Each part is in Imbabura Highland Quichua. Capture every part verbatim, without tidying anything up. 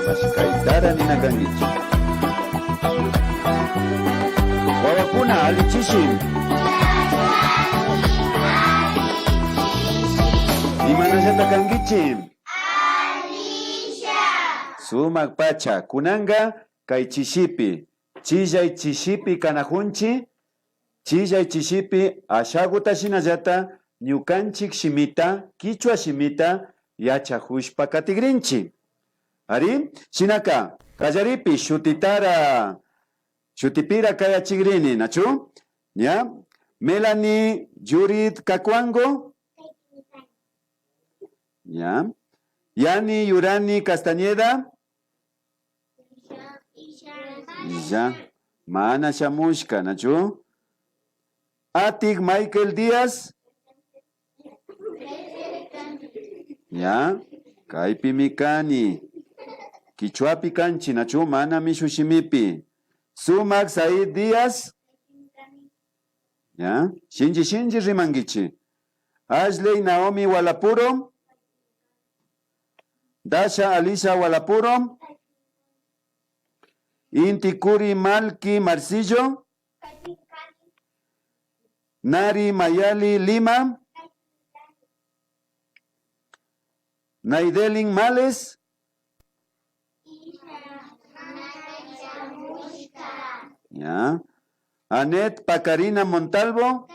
Mashkaytara nina kankichi. Wawakuna, alli chishi. Imanallata kankichi? Sumak pacha. Kunanka kay chishipi, chillay chishipi kanajunchi. Chillay chishipi ashaguta shinallata ñukanchik shimita, kichwa shimita yachajushpa katigrinchi. Ari, shinaka, kallaripi shutitara, shutipira kayachigrini, nachu? Ña, Melanie Judith Cacuango. Ña, Yani Yurani Castañeda. Ya, mana shamushka, nachu? Atik Michael Díaz. Ya, kaypimi kani. Kichwapi kanchi, nachu? Mana mishu shimipi. Sumak Said Díaz. Ya, shinchi shinchi rimankichi. Ashley Naomi Walapuro. Dasha Alicia Walapuro. Inti Kuri Malki Marcillo. Nari Mayali Lima. Naidelin Males. Ya. Anet Pacarina Montalvo.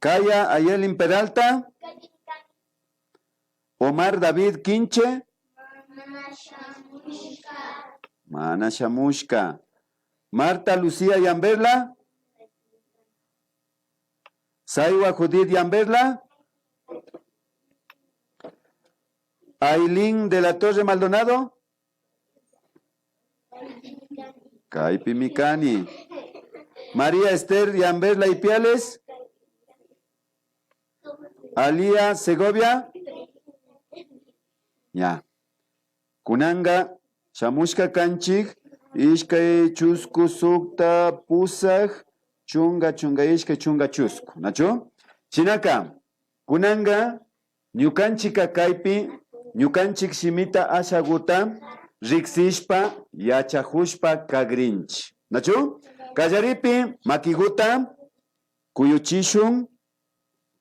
Kaya Ayelin Peralta. Omar David Quinche. Mana shamushka. Marta Lucía Yamberla. Saiwa Judith Yamberla. Ailín de la Torre Maldonado. Kaypimi kani. María Esther Yamberla Ipiales. Alia Segovia. Ya. Kunanka shamushka kanchik ishkay chusku sukta pusak chunka chunka ishkay chunka chusku, nachu? Shinaka, kunanka ñukanchikka kaypi ñukanchik shimita ashaguta riksishpa yachajushpa kagrinchi, nachu? Kallaripi makiguta kuyuchishun.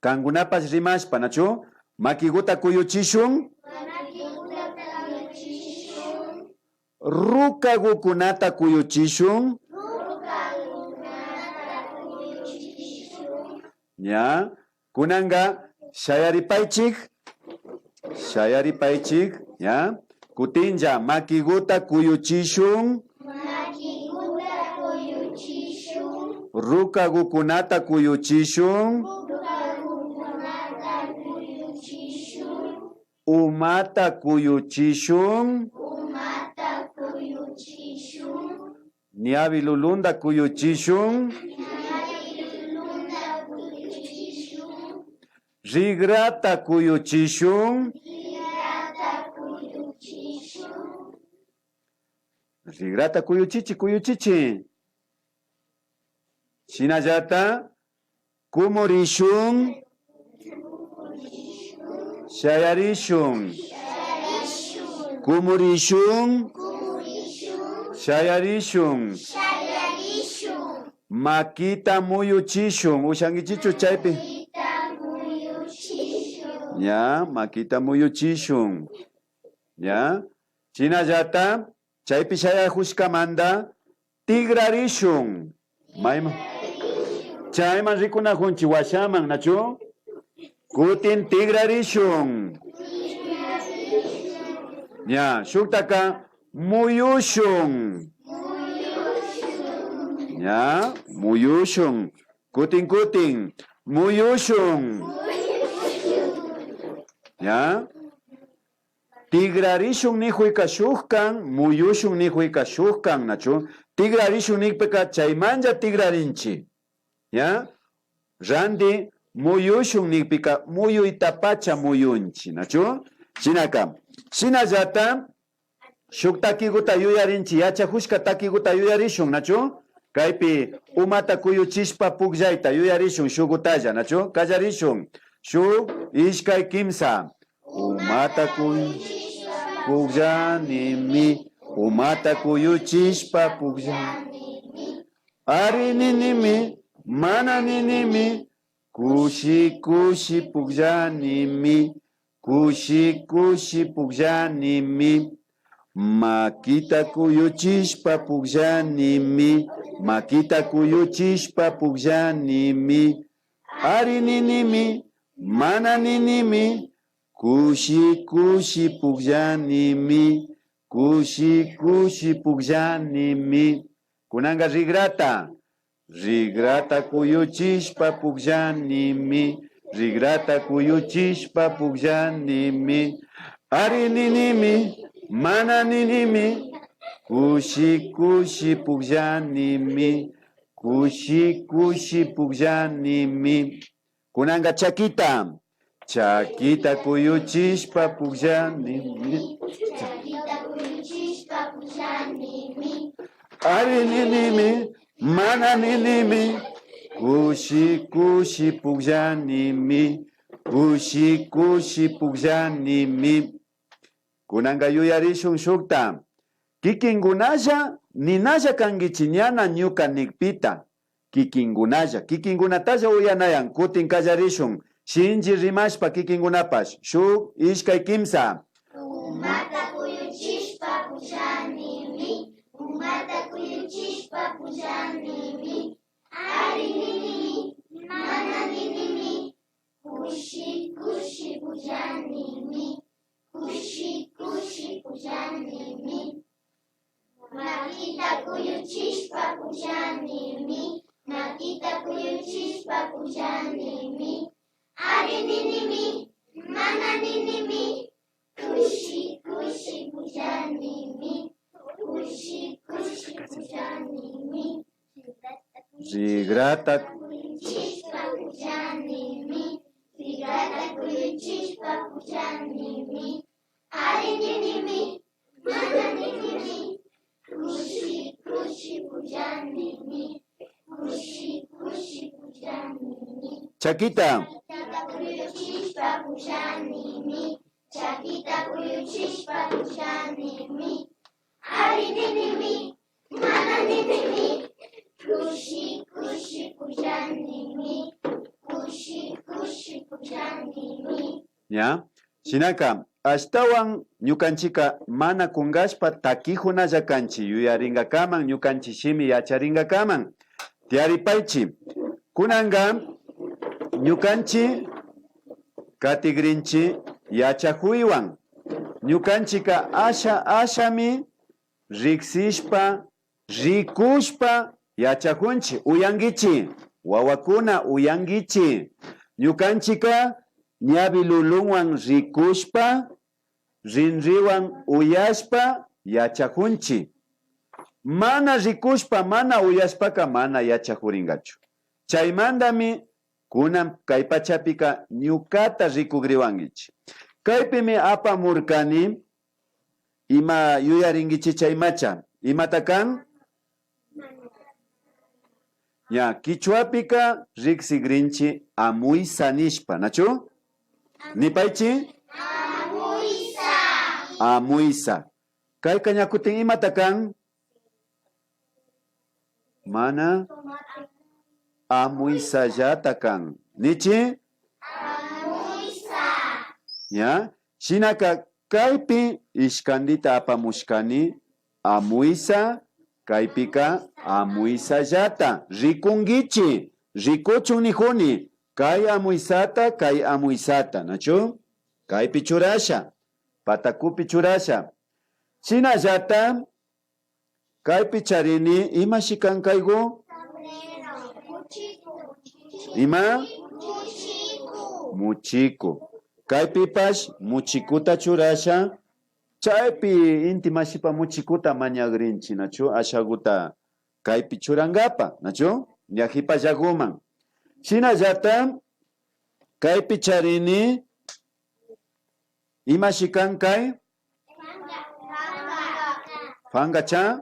Kankunapash rimashpa, nachu? Makiguta kuyuchishun. Rukagukunata kuyuchishun. Ya. Kunanka shayaripaychik. Shayaripaychik, ya. Kutinlla, makiguta kuyuchishun. Makiguta kuyuchishun. Rukagukunata kuyuchishun. Rukagukunata kuyuchishun. Umata kuyuchishun. Umata kuyuchishun. Ñawi lulunta kuyuchishun. Ñawi lulunta kuyuchishun. Rigrata kuyuchishun. Rigrata kuyuchishun. Rigrata kuyuchichi, kuyuchichi. Shinallata kumurishun. Shayarishun. Kumurishun. Shayarishun. Makita muyuchishun. Ushankichichu chaypi? Ya, makita muyuchishun. Ya. Shinallata chaypi shayajushkamanta tigrarishun. Mayman? Chayman rikunajunchi washaman, nachu? Kutin tigrarishun. Ya, shuktaka muyushun. Ya, muyushun. Kutin kutin muyushun. Ya. Tigrarishun nijuyka shuk kan, muyushun nijuyka shuk kan, nachu? Tigrarishun nikpika chaymanlla tigrarinchi. Ya? Randi muyushun nikpika muyuytapacha muyunchi, nachu? Shinaka, shinallata shuk takiguta yuyarinchi, yachajushka takiguta yuyarishun, nachu? Kaypi umata kuyuchishpa pukllayta yuyarishun shugutalla, nachu? Kallarishun. Shuk, ishkay, kimsa. Umata kuy- pukllanimi. Umata kuyuchishpa pukllanimi. Ari ninimi, mana ninimi, kushi kushi pukllanimi. Kushi kushi pukllanimi. Makita kuyuchishpa pukllanimi. Makita kuyuchishpa pukllanimi. Ari ninimi, mana ninimi, kushi kushi pukllanimi. Kushi kushi pukllanimi. Kunanka rikrata. Rikrata kuyuchishpa pukllanimi. Rikrata kuyuchishpa pukllanimi. Ari ninimi, mana ninimi, kushi kushi pukllanimi. Kushi kushi pukllanimi. Kunanka chakita. Chakita kuyuchishpa pukllanimi. Chakita kuyuchishpa pukllanimi. Ari ninimi, mana ninimi, kushi kushi pukllanimi. Kushi kushi pukllanimi. Kunanka yuyarishun shukta. Kikinkunalla ninalla kankichi ñana ñuka nikpita. Kikinkunalla, kikinkunatalla uyanayan, kutin kallarishun, shinchi rimashpa kikinkunapash, shuk, ishkay, kimsa. Umata kuyuchishpa pukllanimi, umata kuyuchishpa pukllanimi, ari ninimi, mana ninimi, kushi kushi pukllanimi. Kushi kushi pukllanimi. Makita kuyuchishpa pukllanimi. Makita kuyuchishpa pukllanimi. Ari ninimi, mana ninimi, kushi kushi pukllanimi. Kushi kushi pukllanimi. Rikrata kuyuchishpa pukllanimi. Rikrata kuyuchishpa pukllanimi. Ari ninimi, mana ninimi, kushi kushi pukllanimi. Kushi kushi pukllanimi. Chakita. Chakita kuyuchishpa pukllanimi. Chakita kuyuchishpa pukllanimi. Ari ninimi, mana ninimi, kushi kushi pukllanimi. Kushi kushi pukllanimi. Ya. Shinaka, ashtawan ñukanchika mana kunkashpa takijunalla kanchi, yuyarinkakaman, ñukanchi shimi yacharinkakaman. Tiyaripaychi. Kunanka ñukanchi katigrinchi yachajuywan. Ñukanchika asha ashami riksishpa, rikushpa yachajunchi. Uyankichi, wawakuna, uyankichi. Ñukanchika ñawi lulunwan rikushpa, rinriwan uyashpa yachajunchi. Mana rikushpa, mana uyashpaka mana yachajurinkachu. Chaymantami kunan kay pachapika ñukata rikugriwankichi. Kaypimi apamurkani, ima yuyarinkichi chaymacha. Imata kan? Ya, kichwapika riksigrinchi amuysa nishpa, nachu? Nipaychi? Amuysa. Amuysa. Kayka ña kutin imata kan? Mana amuysallata kan. Nichi? Amuysa. Ya, shinaka kaypi ishkandita apamushkani, amuysa, kaypika amuysallata. Rikunkichi, rikuchun nijuni, kay amuysata, kay amuysata, nachu? Kaypi churasha, patakupi churasha. Shinallata, kaypi charini, imashi kan kayku? Ima? Muchiku. Kaypipash muchikuta churasha. Chaypi inti mashipa muchikuta mañagrinchi, nachu? Ashaguta kaypi churankapa, nachu? Ña jipallaguman. Shinallata kaypi charini, imashi kan kay? Pankacha?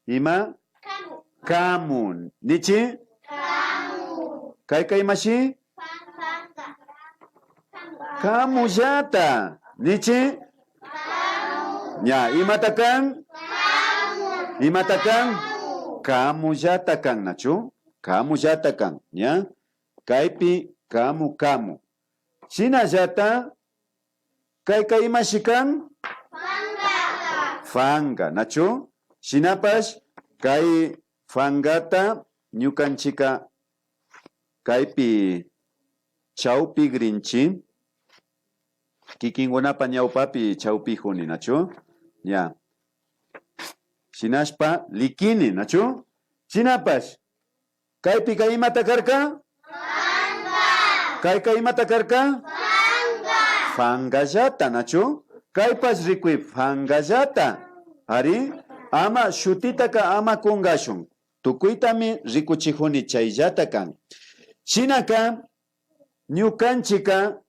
Ima? Kamu. Nichi? Kayka imashi? Kamullata. Nichi? Ña, imata kan? Imata kan? Kamullata kan, nachu? Kamullata kan, ña? Kaypi kamu, kamu. Shinallata, kayka imashi kan? Fanga, nachu? Shinapash, kay fangata ñukanchika kaypi chawpigrinchi, kikinkunapa ñawpapi chawpijuni, nachu? Ña. Shinashpa likini, nachu? Shinapash, kaypika imata karka? Kayka imata karka? Fangallata, nachu? Kaypash rikuy fangallata. Ari, ama shutitaka ama kungashun. Tukuytami rikuchijuni chayllata kan. Shinaka, ñukanchika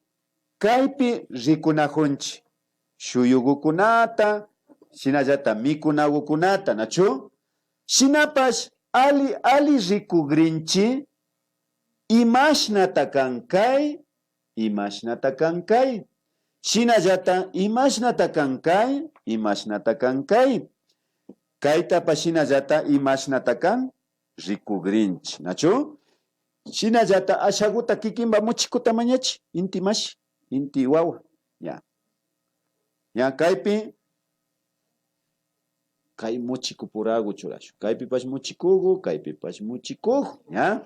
kaypi rikunajunchi shuyugukunata, shinallata mikunagukunata, nachu? Shinapash ali ali rikugrinchi imashnata kan kay, imashnata kan kay. Shinallata imashnata kan kay, imashnata kan kay. Kaytapash shinallata imashnata kan rikugrinchi, nachu? Shinallata ashaguta kikinpa muchikuta mañachi, inti mashi, inti wawa, ña. Ña kaypi, kay muchikupuragu churashun. Kaypipash muchikugu, kaypipash muchikugu, ña.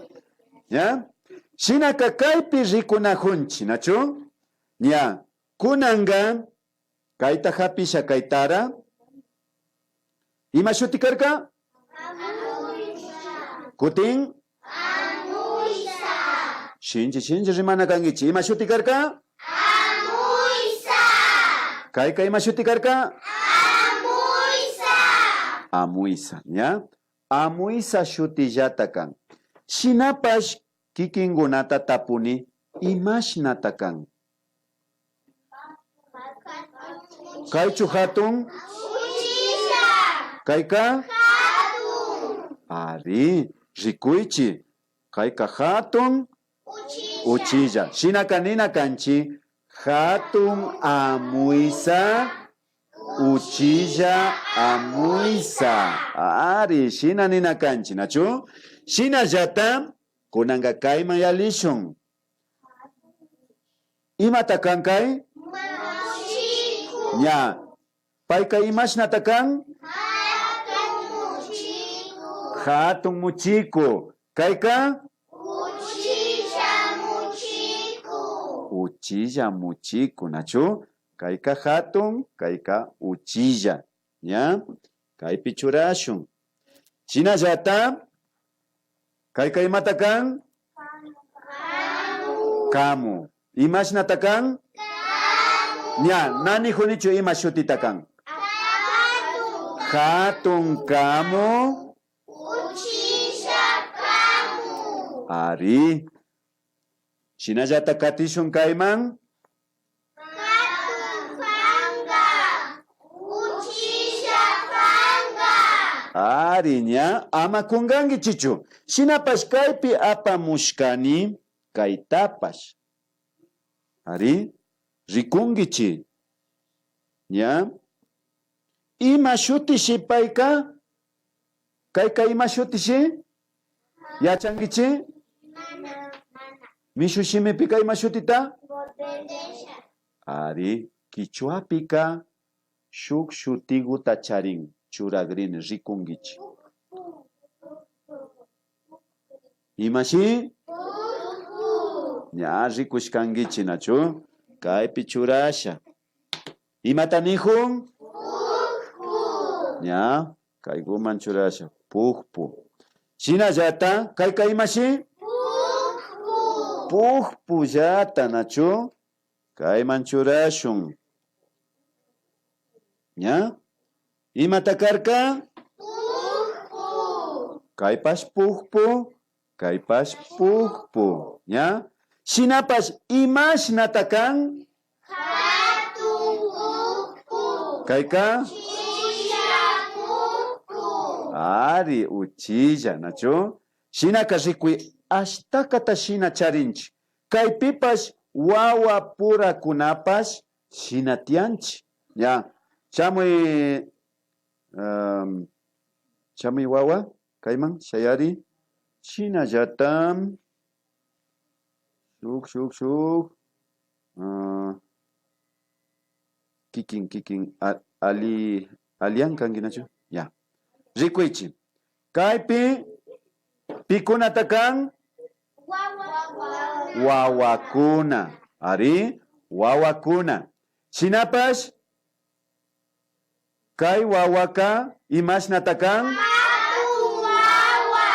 Ña. Shinaka kaypi rikunajunchi, nachu? Ña. Kunanga, kayta japisha kay tara. Ima shuti karka? Kutin? Shinchi, shinchi rimana kankichi. Ima shuti karka? Kayka ima shuti karka? Amuysa, ña? Amuysa shutillata kan. Shinapash kikinkunata tapuni imashnata kan. Kaychu jatun? Kayka? Ari, rikuychi. Kayka jatun uchilla. Shinaka nina kanchi, jatun amuysa, uchilla amuysa. Ari, shina nina kanchi, nachu? Shinallata, kunanka kayman yalishun. Imata kan kay? Ña. Payka imashnata kan? Jatun muchiku. Kayka? Uchilla muchiku. Uchilla muchiku, nachu? Kayka jatun, kayka uchilla. Ña, kaypi churashun. Shinallata, kayka imata kan? Kamu. Imashnata kan? Ña, na nijunichu ima shutita kan. Jatun kamu. Uchilla kamu. Ari. Shinallata katishun kayman. Jatun panka, uchilla panka. Ari, ña, ama kunkankichichu. Shinapash kaypi apamushkani kaytapash. Ari, rikunkichi. Ña. Ima shutishi payka? Kayka ima shutishi? Yachankichi? Mishu shimipika ima shutita? Ari, kichwapika shuk shutiguta charin, churagrini, rikunkichi. Imashi? Ña rikushkankichi, nachu? Kaypi churasha. Imata nijun? Ña, kayguman churasha. Pukpu. Shinallata, kayka imashi? Pukpullata, nachu? Kayman churashun. Ña? Imata karka? Pukpu. Kaypash pukpu, kaypash pukpu. Ña? Shinapash imashnata kan? Jatun pukpu. Kayka? Uchilla pukpu. Ari, uchilla, nachu? Shinaka rikuy, ashtakata shina charinchi. Kaypipash wawapurakunapash shina tiyanchi. Ya, shamuy, em, shamuy wawa, kayman shayari. Shinallata shuk, shuk, shuk, ah, kikin, kikin, a-, ali-, alian kankinachu? Ya. Rikuychi. Kaypi pikunata kan? Wawakuna. Ari, wawakuna. Shinapash, kay wawaka imashnata kan? Hatun wawa.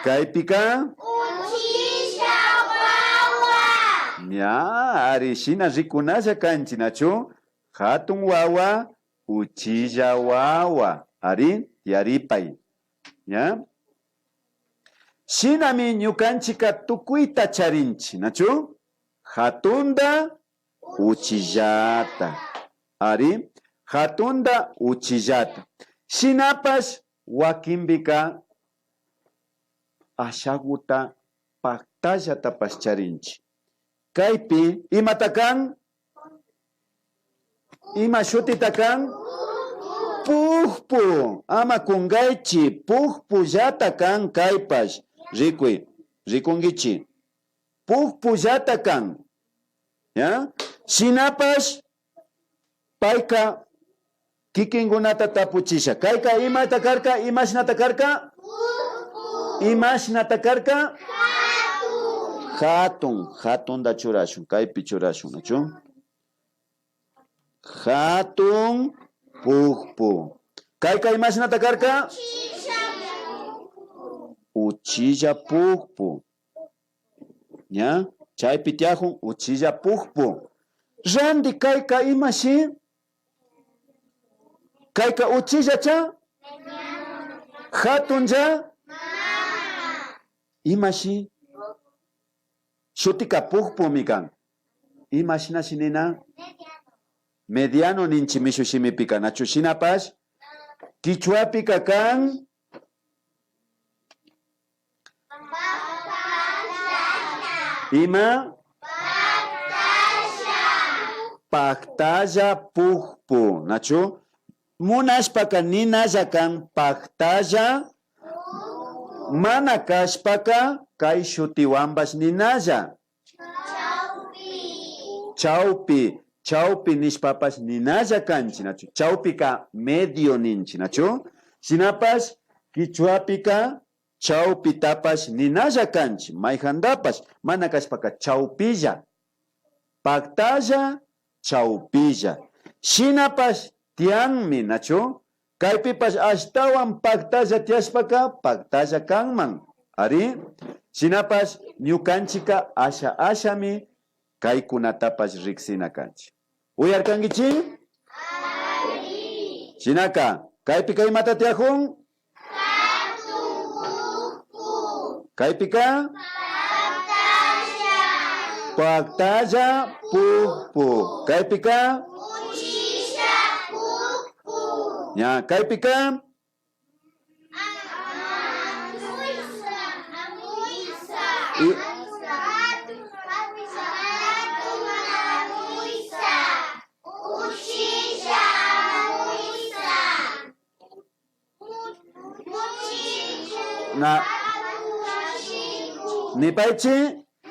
Kaypika? Uchilla wawa. Ña, ari, shina rikunalla kanchi, nachu? Hatun wawa, uchilla wawa. Ari, tiyaripay. Ña? Shinami ñukanchika tukuyta charinchi, nachu? Hatunda, uchillata. Ari, hatunda uchillata. Shinapash wakinpika ashaguta paktallatapash charinchi. Kaypi imata kan? Ima shutita kan? Pukpu. Ama kungaychi, pukpullata kan kaypash. Rikuy, rikunkichi. Pukpullata kan. ¿Ya? Shinapash payka kikinkunata tapuchisha. Kayka imata karka? Imashnata karka? Imashnata karka? Hatun, hatunta churashun, kaypi churashun, nachu? Hatun pukpu. Kayka imashnata karka? Uchilla pukpu. ¿Ya? Chaypi tiyakun uchilla pukpu. Randi kayka imashi? Kayka uchillacha? Hatunlla? Imashi? Shutika pukpumi kan. Imashinashi nina? Mediano ninchi mishu shimipika, nachu? Shinapash kichwapika kan. Ima? Paktalla pukpu, nachu? Munashpaka ninalla kan paktalla, mana kashpaka kay shutiwanpash ninalla. Chawpi, chawpi nishpapash ninalla kanchi, nachu? Chawpika medio ninchi, nachu? Shinapash kichwapika chawpitapash ninalla kanchi, mayjantapash, mana kashpaka chawpilla. Paktalla, chawpilla. Shinapash tiyanmi, nachu? Kaypipash ashtawan paktalla tiyashpaka paktalla kanman. Ari, shinapash ñukanchika asha ashami kaykunatapash riksina kanchi. Uyarkankichi? Shinaka, kaypika imata tiyakun? Kaypika? Paktalla pukpu. Kaypika? Ña, kaypika? I- Na. Nipaychi.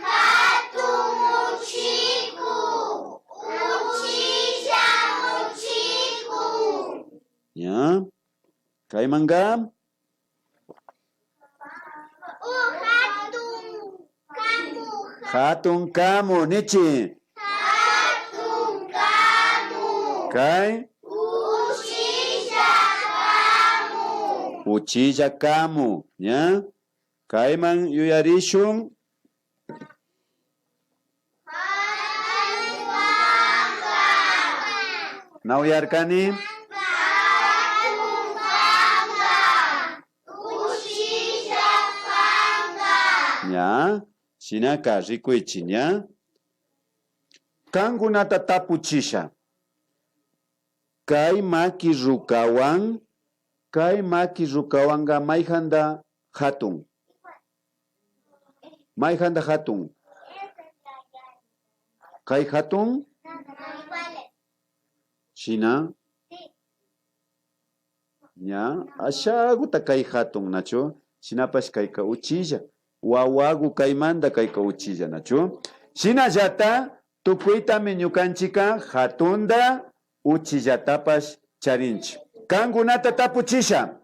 Hatun muchiku, uchilla muchiku. Ya. Kaymanka. Hatun kamu. Hatun kamu, nichi. Hatun kamu. Kay. Uchilla kamu. Uchilla kamu, ña. Kayman yuyarishun. Na uyarkani. Ña, shinaka rikuychi, ña. Kankunata tapuchisha. Kay maki rukawan, kay maki rukawanka mayjanta hatun? Mayjanta hatun? Kay hatun? Shina? Ña, ashaguta kay hatun, nachu? Shinapash kayka uchilla. Wawagu kaymanta kayka uchilla, nachu? Shinallata tukuytami ñukanchika hatunta uchillatapash charinchi. Kankunata tapuchisha.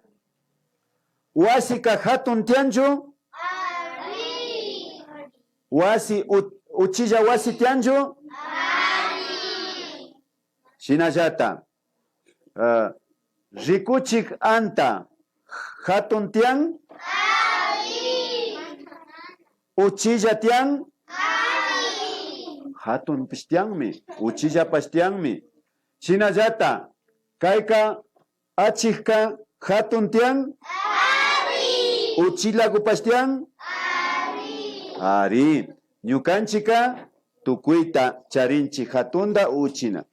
Wasika hatun tiyanchu? Wasi, u-, uchilla wasi tiyanchu? Shinallata, ah, rikuchik anta hatun tiyan? Uchilla tiyan? Hatunpish tiyanmi, uchillapash tiyanmi. Shinallata, kayka achikka hatun tiyan? Uchillagupash tiyan? Ari. Ñukanchika tukuyta charinchi hatunta uchina.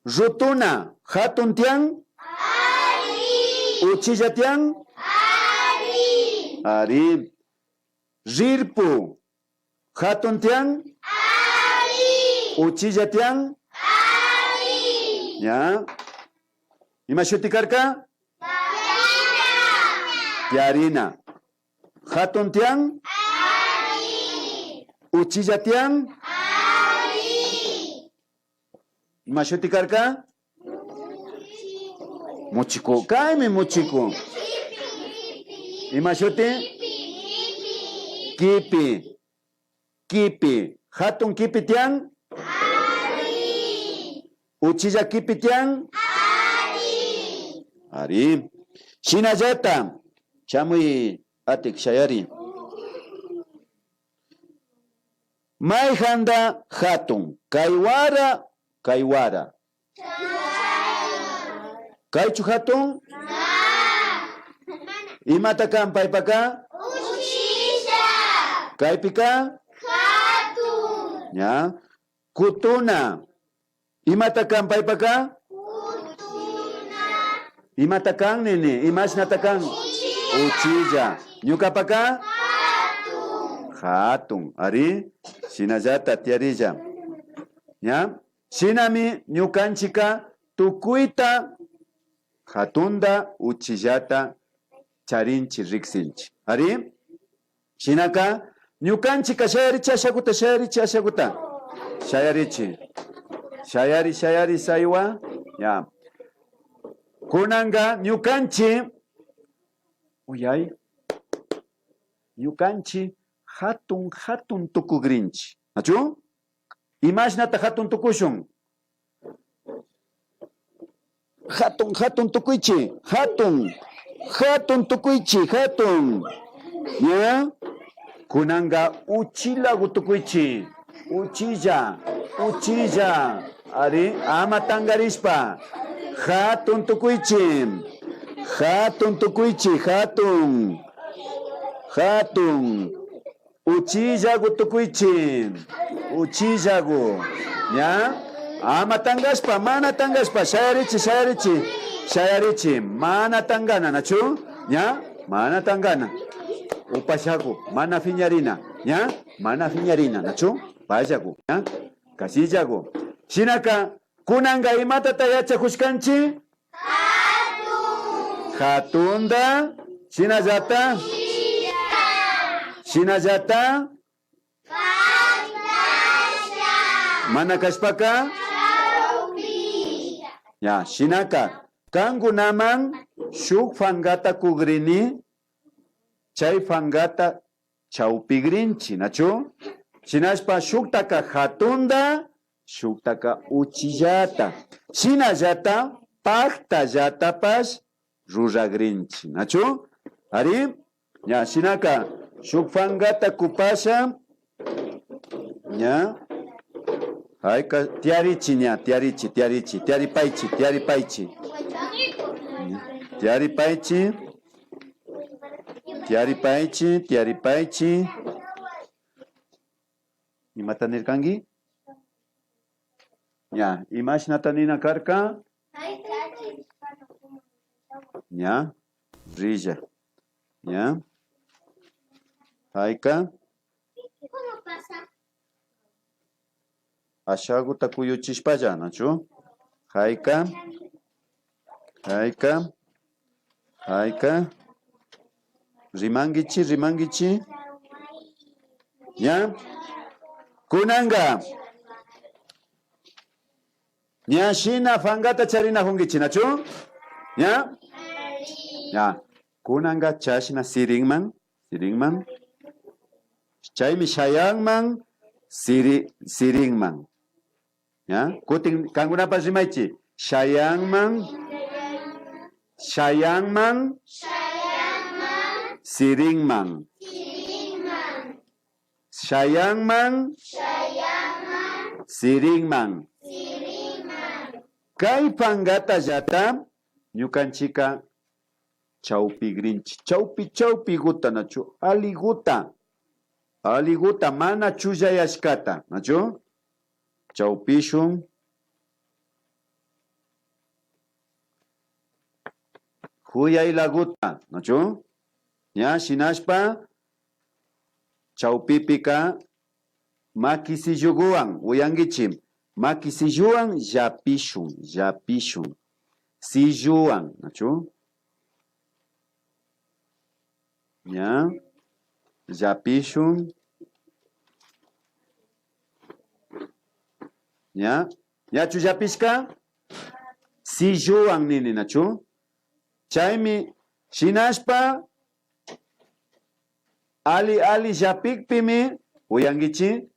Rutuna hatun tiyan? Uchilla tiyan? Ari. Rirpu hatun tiyan? Uchilla tiyan? Ña. Ima shuti karka? Tiyarina. Hatun tiyan? Uchilla tiyan? Ima shuti karka? Muchiku. Kaymi muchiku. Ima shuti? Kipi. Kipi. Hatun kipi tiyan? Uchilla kipi tiyan? Ari. Shinallata. Shamuy, Atik, shayari. Mayhanta hatun? Kay wara, kay wara. Kaychu hatun? Imata kan paypaka? Kaypika? Ña. Kutuna. Imata kan paypaka? Imata kan nini? Imashnata kan? Uchilla. Ñukapaka? Hatun. Ari, shinallata tiyarilla. Ña. Shinami ñukanchika tukuyta hatunta uchillata charinchi, riksinchi. Ari? Shinaka, ñukanchika shayarichi ashaguta, shayarichi ashaguta. Shayarichi. Shayari, shayari, saywa. Ya. Kunanka ñukanchi, uyay, ñukanchi hatun, hatun tukugrinchi. Nachu? Imashnata hatun tukushun? Hatun, hatun tukuychi, hatun, hatun tukuychi, hatun. Ña? Kunanka uchillagu tukuychi, uchilla, uchilla. Ari, ama tangarishpa. Hatun tukuychi, hatun tukuychi, hatun, hatun. Uchillagu tukuychi. Uchillagu. Ña? Ama tangashpa, mana tangashpa, shayarichi, shayarichi, shayarichi. Mana tangana, nachu? Ña? Mana tangana. Upashagu, mana fiñarina. Ña? Mana fiñarina, nachu? Pallagu. Ña? Kashillagu. Shinaka, kunanka imatata yachakushkanchi? Hatunta, shinallata, shinallata, mana kashpaka, ya, shinaka, kankunaman shuk pankata kugrini, chay pankata chawpigrinchi, nachu? Shinashpa shuktaka hatunta, shuktaka uchillata, shinallata paktallatapash ruragrinchi, nachu? Ari, ña, shinaka shuk pankata kupasha, ña, hayka, tiyarichi, ña, tiyarichi, tiyarichi, tiyaripaychi, tiyaripaychi, tiyaripaychi. Tiyaripaychi, tiyaripaychi. Imata nirkanki? Ya, imashnata nina karka? Ya, rilla. Ya. Hayka. ashaguta kuyuchishpalla, nachu? Hayka, hayka, hayka. Rimankichi, rimankichi. Ya. Kunanka. Ña shina fangata charinajunkichi, nachu? Ya. Ya. Kunanka chashna sirinman, sirinman. Chaymi shayanman, siri-, sirinman. Ya. Kutin kankunapash rimaychi. Shayanman, shayanman, sirinman. Shayanman, sirinman. Kay pangatallata ñukanchika chawpigrinchi. Chawpi, chawpiguta, nachu? Aliguta. Aliguta, mana chullayashkata, nachu? Chawpishun. Juyaylaguta, nachu? Ña, shinashpa, chawpipika, makisilluguwan, uyankichi, makisilluwan llapishun, llapishun, silluwan, nachu? Ña, llapishun. Ña, ñachu llapishka? Silluwan nini, nachu? Chaymi, shinashpa, ali, ali llapikpimi, uyankichi,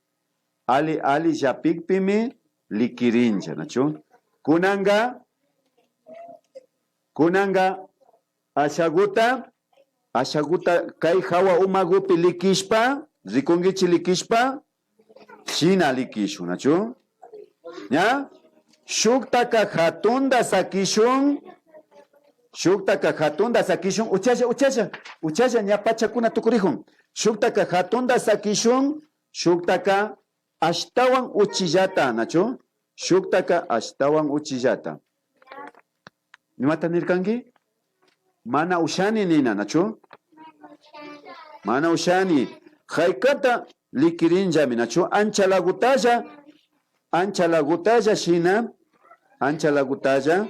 ali, ali llapikpimi likirinlla, nachu? Kunanka, kunanka, ashaguta, ashaguta kay jawa umagupi likishpa, rikunkichi likishpa, shina likishun, nachu? Ña? Shuktaka jatunta sakishun, shuktaka jatunta sakishun, uchalla, uchalla, uchalla, ña pachakuna tukurijun. Shuktaka jatunta sakishun, shuktaka ashtawan uchillata, nachu? Shuktaka ashtawan uchillata. Imata nirkanki? Mana ushani nina, nachu? Mana ushani. Jaykata likirinllami, nachu? Ancha lagutalla, ancha lagutalla shina, ancha lagutalla,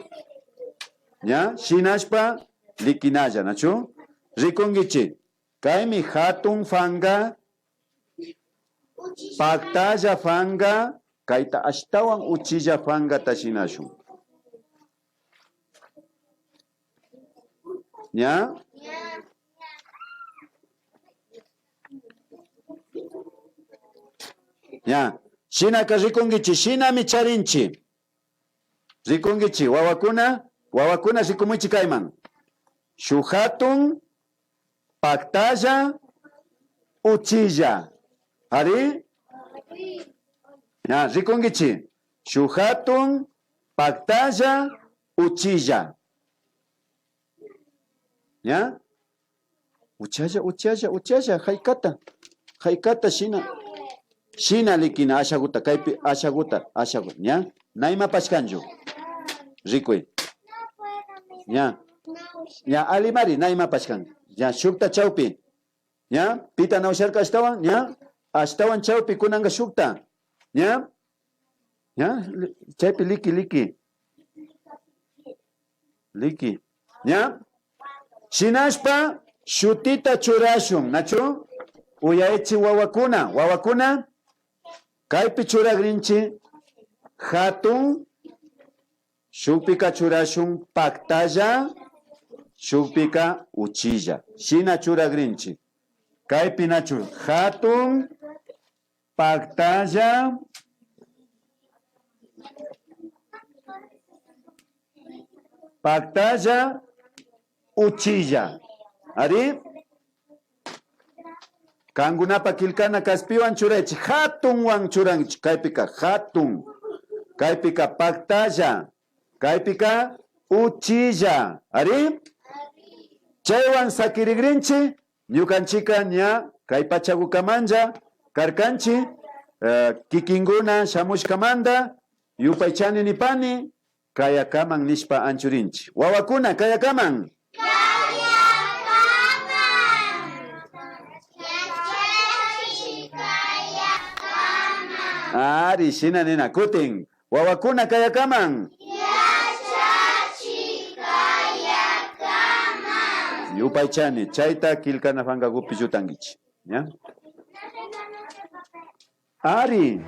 ña, shinashpa likinalla, nachu? Rikunkichi, kaymi jatun fanga, paktalla fanga, kayta ashtawan uchilla fangata shinashun. Ña? Ña. Shinaka rikunkichi, shinami charinchi. Rikunkichi, wawakuna, wawakuna rikumuychi kayman. Shuk jatun paktalla uchilla. Ari? Ña, rikunkichi. Shuk jatun paktalla uchilla. Ña? Uchalla, uchalla, uchalla, jaykata, jaykata shina, shina likina ashaguta, kaypi ashaguta, ashaguta, ña, na imapash kanchu. Rikuy. Ña, ña, alimari, na imapash kan. Ña, shukta chawpi. Ña, pita na usharka ashtawan, ña, ashtawan chawpi kunanka shukta. Ña, ña, li-, chaypi liki, liki. Liki. Ña? Shinashpa shutita churashun, nachu? Uyaychi wawakuna, wawakuna. Kaypi churagrinchi jatun, shukpika churashun paktalla, shukpika uchilla. Shina churagrinchi. Kaypi nachu jatun, paktalla, paktalla, uchilla. Ari. Kankunapa killkana kaspiwan churaychi. Jatunwan churanchi. Kaypika jatun. Kaypika paktalla. Kaypika uchilla. Ari. Chaywan sakirigrinchi. Ñukanchika ña kay pachagukamanlla karkanchi, eh, kikinkuna shamushkamanta yupaychani nipani, kayakaman nishpa anchurinchi. Wawakuna, kayakaman. Kayakaman. Yachachi, kayakaman. Ari, shina nina. Kutin, wawakuna kayakaman. Yachachik kayakaman. Yupaychani, chayta killkana pankakupi llutankichi. ¿Ya? Ari,